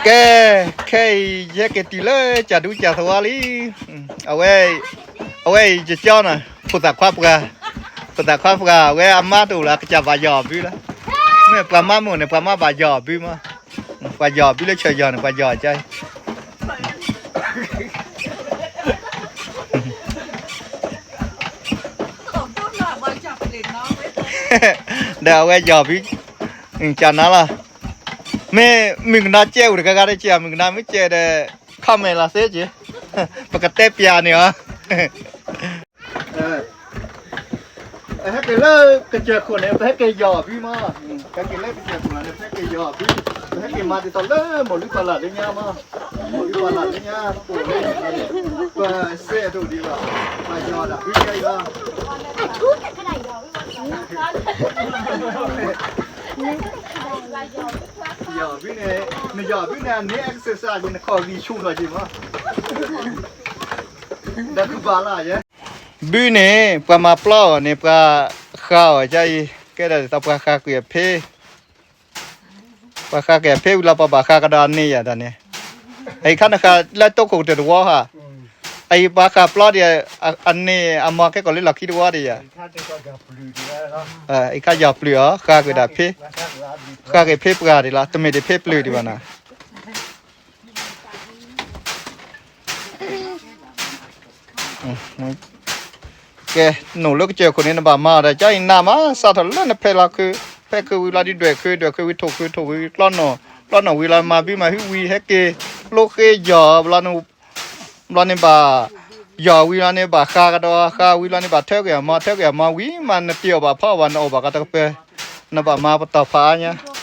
ကဲ, ခဲအံၤ ယဟဲက့ၤတုၤလၢကၠၤဒူကၠၤသဝီလံ. အဝဲ, အဝဲအံၤယကၠီနီၤ, ဖိသၣ်ခွါပှၢ်, ဖိသၣ်ခွါပှၢ် အဝဲအမါတအိၣ်လၢ အကစၢ်ဘၣ်ယီၤအဘုလီၤ. မ့ၢ်ပှၤမါမိၢ်န့ၣ် ပှၤမါဘၣ်ယီၤအဘုမး, ပှၤယီၤအဘုလၢဆၢယီၤန့ၣ် ပှၤယီၤအကၢ် ဒီးအဝဲယီၤဘု, ကနၤလီၤ. မ့ၢ်မုၣ်ကနီၤကဲအိၣ်တဂၤဂၤဒီး ကမုၣ်ကနီၤမ့ၢ်ကဲဒီး comment လီၤသ့က့ၤ, ပကတဲပျးန့ၣ်အီၤ. ဟဲက့ၤလၢကစၢၢ်ခိၣ်န့ၣ် ပဟဲက့ၤယီၤဘုမး, ဟဲက့ၤလၢကစၢၢ်ခိၣ်န့ၣ် ပဟဲက့ၤယီၤဘု, ပဟဲက့ၤမၤဒ်သိးလၢမိၢ်လုၢ်ပၢ်လၢ်လၢညါမး, မိၢ်လုၢ်ပၢ်လၢ်လၢညါ ပအိၣ်လၢ ပစဲအဒိၣ်ဒံးဘၣ်, ပယီၤဒၣ်ဘုကဲအံၤလီၤ. ယီၤဘုန့ၣ်, နယီၤဘုန့ၣ် အန့ၣ် exercise န့ၣ် နခီၣ်ဂံၢ်ဆူၣ်ထီၣ်က့ၤမး, ဒီးခုဘၣ်လၢယဲ, ဘုန့ၣ် ပှၤမၤပျီအီၤန့ၣ် ပှၤဃါအီၤကၢ်အံၤ, ကဲဒၣ်ဒ်သိးပှၤဃါကွံာ်အဖ့ ပှၤဃါက့ၤအဖ့ဝံၤလီၤ ပှၤဘၣ်ဃါကဒီးအန့ၣ်ယၤတၢ်န့ၣ်, အအံၤခါနဃါလၢတိခိၣ်ကတၢၢ်တဝီဧါ, အအံၤပှၤဃါပျီဒံး, အန့ၣ်အမီၤကဲကီးလၢလီၢ်ခံတဝီဒံးယၤ, အအံၤခါယီၤပျုၢ်အီၤ ဃါက့ၤဒၣ်ဖ့, ဃါက့ၤဖ့ပှၢ်ဒံးလီၤ တမ့ၢ်ဒံးဖ့ပျုၢ်ဒံးဘၣ်နီၤ. ကဲ, နအိၣ်လၢကစၢၢ်ခိၣ်န့ၣ် နဘၣ်မၤအီၤဒီး ကၢ်အံၤနးမး စးထီၣ်လၢနဖဲလီၤခု, ဖဲခုဝံၤလီၤဒုးဒွဲၣ်ခု, ဒွဲၣ်ခုဝံၤထိၣ်ခု, ထိၣ်ဝံၤကျီနီၢ်, ကျီနီၢ်ဝံၤလီၤမၤဘုမၤဟုဝံၤ ဟဲက့ၤလိဃ့ယီၤ, ဘျီန့ၣ်ဘၣ်, ယီၤဝံၤလီၤန့ၣ်ဘၣ်ဃါကဒီး, ဃါဝံၤလီၤန့ၣ်ဘၣ်ထၢကွံာ်အမီၤ, ထၢကွံာ်အမီၤဝံၤမး နတ့အီၣ်ဘၣ်ဖီအီၣ်ဘၣ် နအီၣ်ဘၣ်ကတကပၤ, နဘၣ်မၤပတီၢ်ဖးအါညါ